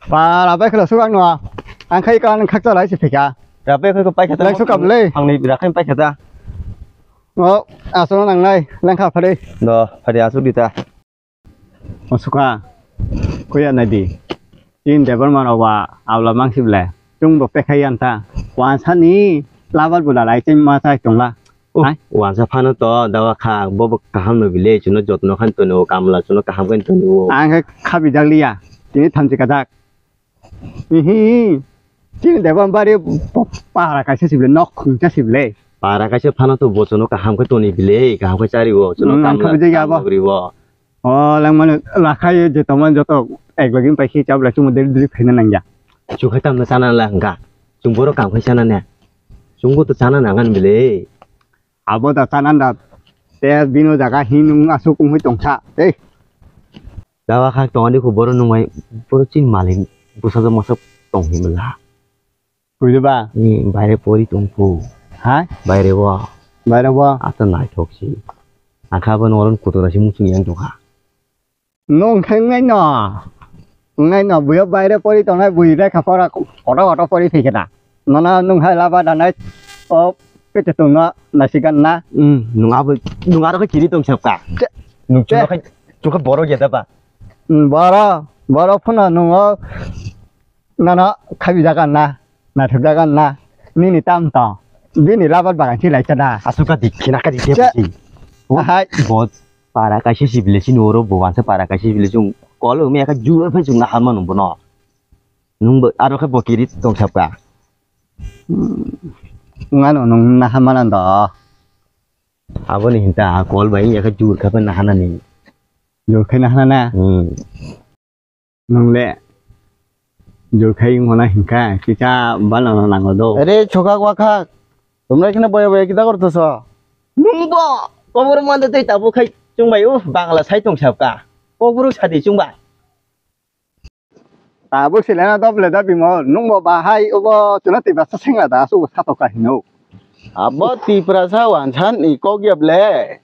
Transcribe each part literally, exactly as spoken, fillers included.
Para bai khwla sukak no. Ang khai ka nang khakcha lai se phika. Rabe khai ko paikha ta. Lai sukak le. Ang ni rakhai paikha ta. O, aswk nangnai, lengkha phari. Do, phari aswk di ta. O sukha, kuya nai di. Tin Debbarma rok ba abla mangsi ble. Chwng bo pekhai yan ta. Wansani labar bo dalai chai ma chai tongla. Oh, hai? Wansa phano to dawa kha, bo bo kaham no bile, chuno jotno khan tono, kamla chuno kaham khan tono. Ang khe khabi jak liya. Tini thamchi kajak. Hihi. Chini Debbarma bari para kaisa sible, nok khungsa sible. Para kaisa phano to bochono kaham khe toni bile, kaham khe chari o, chuno. Hmm, ang kamla, khabi jak ya bo. Kamla gri o. O, langmano lakhai je tongmani joto ek login pai khe chabla chwngbo deri deri khaina nangya. Chwng khai tamno chana la hwnkha. Chwng borok kam khai chana ne. Chwngbo to chana nangan bile. Abo da chana da. Te bino jaga hin nung asuk ungwi tongsa. Tei. Dawa khak tongani kho borok nungmai borok chin malik bwsajak masa tong hinmala. Buido ba? Ni baire pori tongphu. Ha? Baire bo. Baire bo? Ata naithok si. Akha bo noron kutura si muchung yang tongkha. Nung khai ngai no. Ngai no buyo baire pori tongnai bui rekha pora koto koto pori thikena. Nono nung hai laba danai o pete tongno nasigan na. Hmm, nung abo nung aro kiri tong sapka. Nung chukha chukha borok ya da ba. Hmm, boro boro phano nung o Nono khabi jagan na, naithok jagan na, nini tam tong, bini labar bagan si lai chana. Aswk ka dik khina ka dik. Che. Ahai. Bo para kaisa sibile sini oro bo wansa para kaisa sibile sung kol umi aka jur phai sung na hamma nung bono. Nung bo aro khe bo kiri tong sapka. Hmm. Ngano nung na hamma nan do. Aboni hinta kol bai aka jur kha na hana ni. Jur kha na hana na. Hmm. Nung le jurkhai wngmana hinkha kisa bana no nango do. Are chokak wakhak. Tumrai kheno boya boya kita kortoso. Nung bo kobor mande tei tabuk khai chwngbai o Bangla sai tong sabka. Kobor sadi chwngbai. Tabuk silena doble da bimo nung bo bahai obo chuna tei basa sengla da subo satoka hino. Abo Tiprasa wansan ni kok ya ble.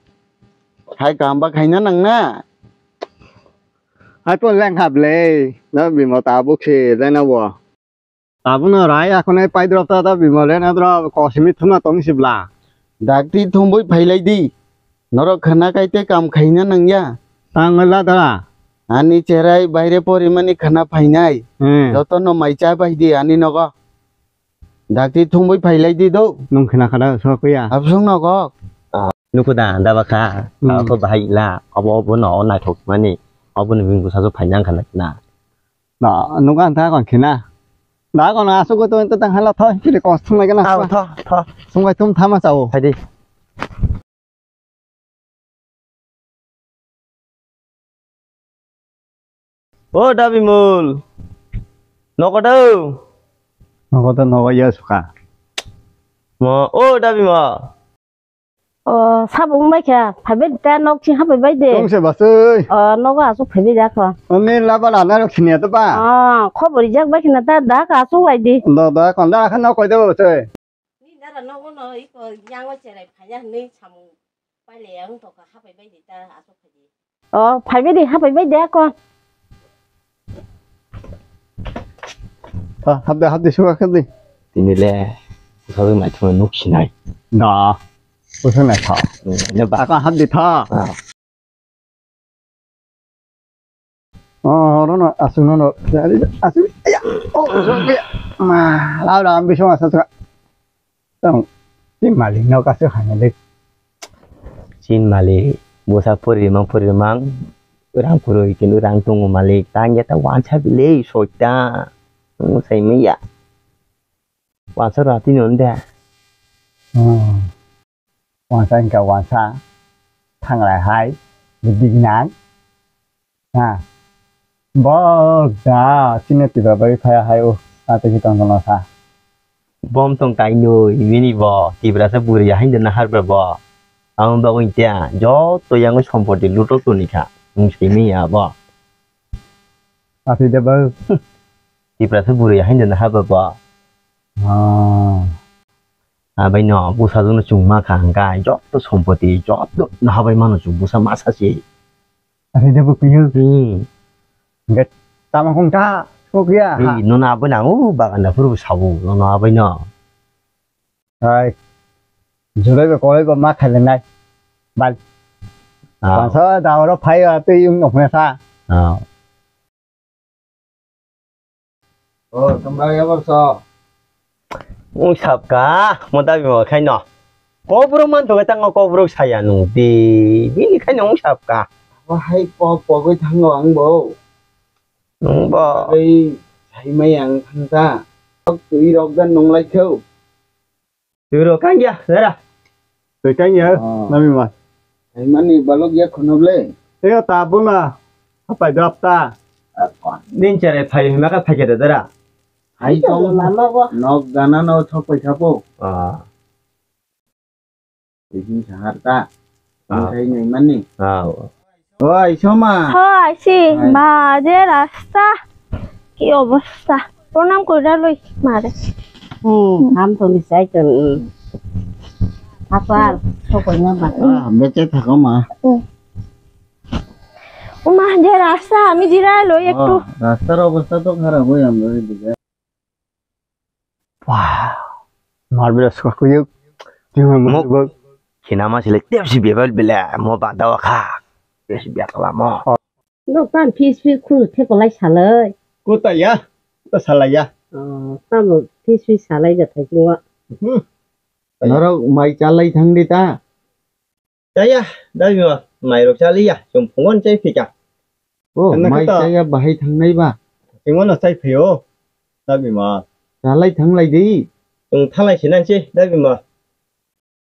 Hai kaham ba khaina nang na. Hai po leng hap le, no bimo tabuk se rena bo. Tabuk no rai akhone pai drop ta ta bimo rena drop kosimi thuma tong sibla. Dakti thumbui phailai di. Norok khana kaite kam khaina nangya. Tang la dara. Ani cherai baire porimani khana phainai. Hmm. Joto no mai cha bai di ani nogo. Dakti thungwi phailai di do. Nung khna khada so kuya. Absung no kok. Nuku da, da ba kha. Hmm. Ko bahai la, abo abo no naithok mani. Abo ni bing busa so phainang khana na. Na, nung an ta kon khina. Da kon asu ko to to tang hala tho, kiri kos thung lai kana. Aw, tho, tho. Sung bai tum thama chao. Hai di. O Dabimul, nogo do? Nogo do, nogo ya sukha. Mo, o Dabima. O, sabo wngbai kha, phaibai ta nok sing hapai bai de. Tong se basui. O, nogo asuk phaibai da kho. Oni laba lana rok sinia to ba. O, khobor ijak bai khna ta da ka asuk lai di. Do da kon da kha nok koi do basui. Ni dara nogo no iko yango cherai phaiya hwnwi samung pailai ang tongkha, hapai bai di ta asuk phai di. O, phai bai di, hapai bai di ako. Ha, hap de, hap de, suka khe di. Tini le, sabai mai thuma nuk sinai. Da, usung nai tha. Ne ba. Ako hap di tha. Ah. Oh, no, no, asuk no, no. Asuk, ya. Oh, asuk, ya. Ma, lau, lau, ambi sung asuk. Tong, si malik no kasu hanya dek. Chin malik, bosa pori mang, pori mang. Rang puroi, kinu rang tongo malik. Tang ya ta wansa bile, soita. Sai maya. Wansa rati non de. Hmm. Wansa hingka wansa thanglai hai bwdwi gwnang. Ha. Bo da chini Tiprasa bai phaya hai o. Ate ki tong tong sa. Bom tong kainwi bini bo Tiprasa bwrwi hai de nahar ba bo. Ang bagwi tia joto yang sompoti luto toni kha. Nung simi ya bo. Ate de bo. Tiprasa bwrwi hai de nahar ba bo. Ah. Abai no bwsajwk no chwng ma kha hwnkhe joto sompoti joto nahabai mano chwng bwsa masa se. Are de bo kuyu. Hmm. Hwnkhe tama kung ta. Kok ya, ha. Ui, nono abai nang, u, bagan da phuru sabu, nono abai no. Hai. Jurai ba kolai ba ma khaile nai. Bal. Ah. Pansa da oro phai ya, tei yung nok na sa. Ah. Oh, tong ba ya bor so. Ung sapka, mo dabi mo khai no. Kokborok man to tango kokborok saya nung di. Bini khai no ung sapka. Abo hai kok pogwi thango ang bo. Nung bo. Bai sai mai ang thangta. Kok twi rok dan nung lai kho. Turo kangya, dara. Twi kangya, oh. Nami ma. Hai mani balok ya khunub le. Tega ta bula. Hapai dap ta. Nin chare phai hima ka phai keda dara. Hai tong. Nok gana no thok pai thapo. Ah. Isin sahar ta. Ah. Hai nai mani. Ah. Oi, Soma. Hoi, si, hai. Ma, je rasta. Ki obosta. Pronam kori loi, mare. Hmm, ham to ni sai to. Hmm. Apa, sokoi na ba. Ah, bete thako ma. Hmm. Uma, je rasta, ami jira loi ektu. Oh, rastar obosta to kharap oi amra diga. Wah, marvelous kok kuyuk. Tingma muk. Muk. Khinama sile tepsi bebel bele mo ba dawa kha. Tepsi biak la mo. Oh. Nok tan phis phis khunu thekolai salai. Kota ya, kota salai ya. Oh, tamo phis phis salai ja thai kuwa. Hmm. Norok mai chalai thang di ta. Chaya, dabi ma, mairok chaliya, chwng phungon chai phika. Oh, mai chaya bahai thangnai ba? Chwng ono chai phio, dabi ma. Chalai thanglai di. Chwng thalai sinan se, dabi ma.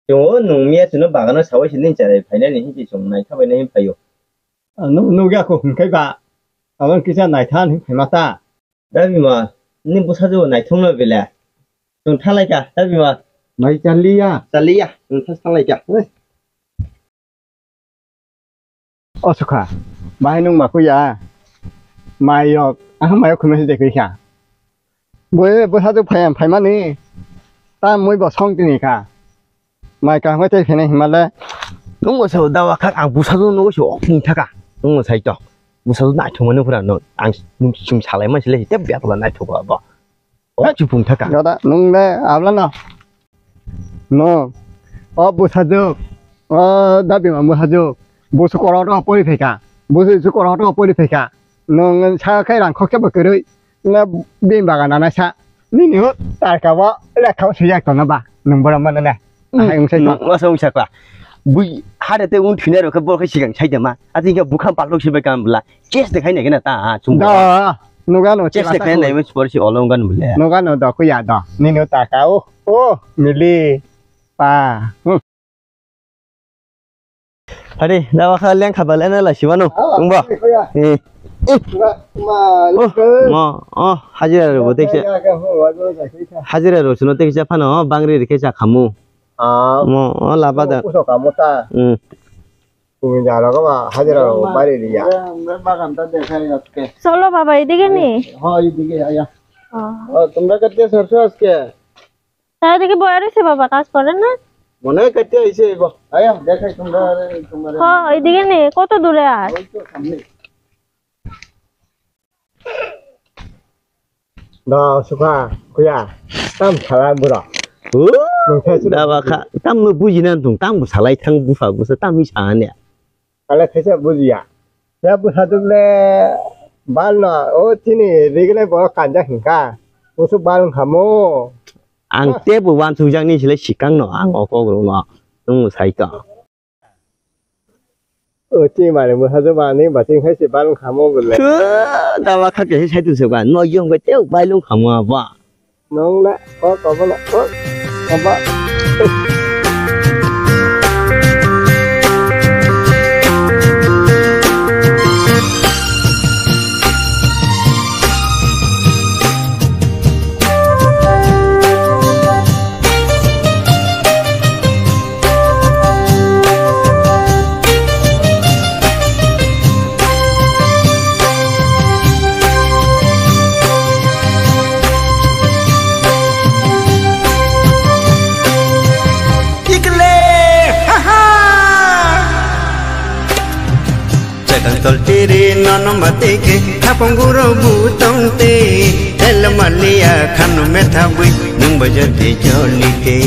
Chwng o nung miya chwngno bagano sawai sini charai phainani hinsi chwng naithabaina hin phaio. Nung nugya ko hwnkhai ba, abang kisa naithan hin phaima ta. Dabi ma, ni bwsajwk naithokno bele. Chwng thalaikha, dabi ma. Mai chaliya. Chaliya, chwng thas thalaikha. Hei. O sukha, bahai nung ma kuya. Mai yok, aha mai yok khumesi de kuikha. Boi bwsajwk phai phaimani. Ta mui bo song tini kha. Mai kaham khe tei phene himale. Nung bo sao dawa khak ang bwsajwk nung bo sao ok tini thaka. Nung bo sai to. Bwsajwk naithokmani phura no ang nung chwng salai mansi le tei biak la naithok ba bo. O chupung thaka. Gada, nung le abla no. No. O bwsajwk. O dabi ma bwsajwk. Busu korok to pori phaika. Busu su korok to pori phaika. Nung sa khai rang khoksa bo kwrwi. Na bin bagan ana sa. Nini ho tarka bo lekha bo sijak to na ba. Nung bora mana na. Hmm. Hai wng sai to. Nung wasa wng sakla. Bui hare te wng thina ro khe bor khe sigang sai de ma. Ati khe bukham palok sibai kam bla. Chest de khai na gena ta ha chung. Da. Nuga no chest de khai na mi spor si olong gan bla. Nuga no da ku ya da. Nini ho tarka o. O mili. Pa. Hmm. Hari, dawa kha leng kha ba lena la siwano. Ah, wngbo? Iya, iya. Eh. Ma, ma, oh, lukhe. Ma, oh, hajira ro bo tekse. Ya, ya, ya, ho, wa, wa, wa, wa. Hajira ro suno tekse phano, oh, bangri rikhe sa khamu. Ah. Mo, oh, laba da. Puso khamu ta. Hmm. Kumi jalo ko ma, hajira ro bari riya. Bagan ta dekha aske. Cholo baba, এদিকে নে. Ha, এদিকে, aya. Oh. Oh, তোমরা করতে সরছো আজকে? তাই দেখি বয়া রয়েছে বাবা, কাজ করে না? মনে হয় কাটতে আইছে এই বা। আয়া, দেখাই তোমরা, আরে, তোমরা। হ্যাঁ, এদিকে নে, কত দূরে আর? ওই তো সামনে। Da, sukha, kuya, tam khala bura. Da ba kha, tam no buji nan tung, tam bu salai thang bu fa bu sa, tam hi sa ne. Ale khaisa bujiya. Ya bwsajwk le bal no, o chini rigilai borok kanjak hinkha. Bwswk bal wngkha mo. Ang tei bo wansukjak ni sile sikang no, ang o kok rok no. Nwng sai to. O chini mani bwsajwk mani baching khai se bal wngkha mo bole. Tw, daba kha khe sai tu se ba. No yong bai tei bai lung kha mo ba. Nong le, o kobo le, o, kobo. Tol tiri nono mati khe khapang guro bu tong te. Tel malia khanu metha bui nung bajar te joli te.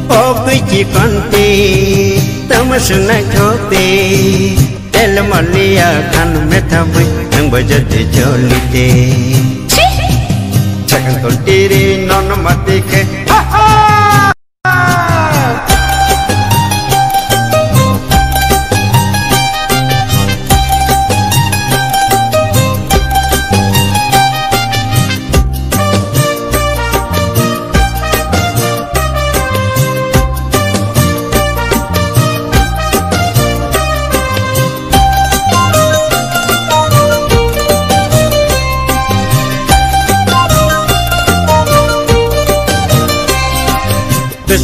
O kwi chi kon te tamo sunai thok te. Tel malia khanu metha bui nung bajar te joli te. Sakang tol tiri nono mati khe.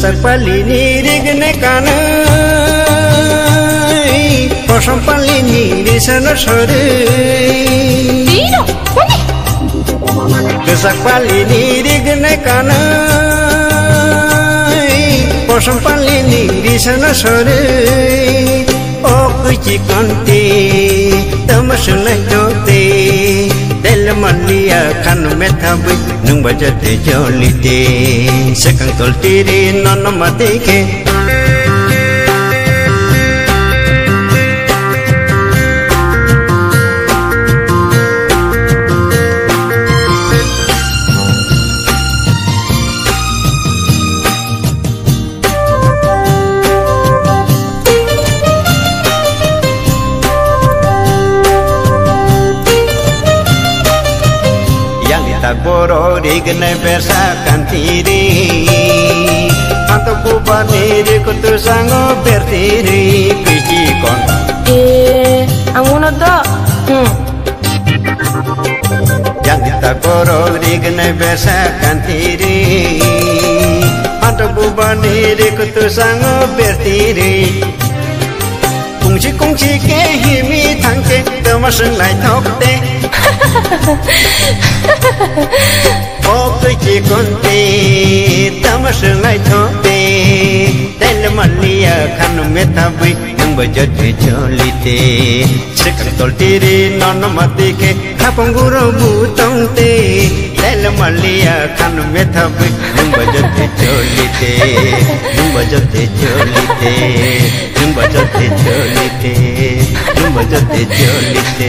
Kwchak pali ni rignai kanwi, kosom pali ni risano sorwi. Dino, huni. Kwchak pali ni rignai kanwi, kosom pali ni risano sorwi. O kwi chi kon te, tamo sunai thok te. Tel malia khanu metha bui nung bajar te joli te. Sakang tol tiri nono mati khe. Yang tak borok rignai bersa kantiri. Antok bubani rikutu sango bertiri pichi kon. Eh, ang uno do. Hmm. Yang tak borok rignai bersa kantiri. Antok bubani rikutu sango bertiri. Kungsi kungsi ke himi thangke tamo swnglai thok te. O kwi chi kon te tamo swnglai thok te. Tel malia khanu metha bui nung bajar te joli te. Sakang tol tiri nono mati khe khapang guro bu tong te. Tel malia khanu metha bui nung bajar te joli te. Nung bajar te joli te. Nung bajar te joli te. Nung bajar te joli te.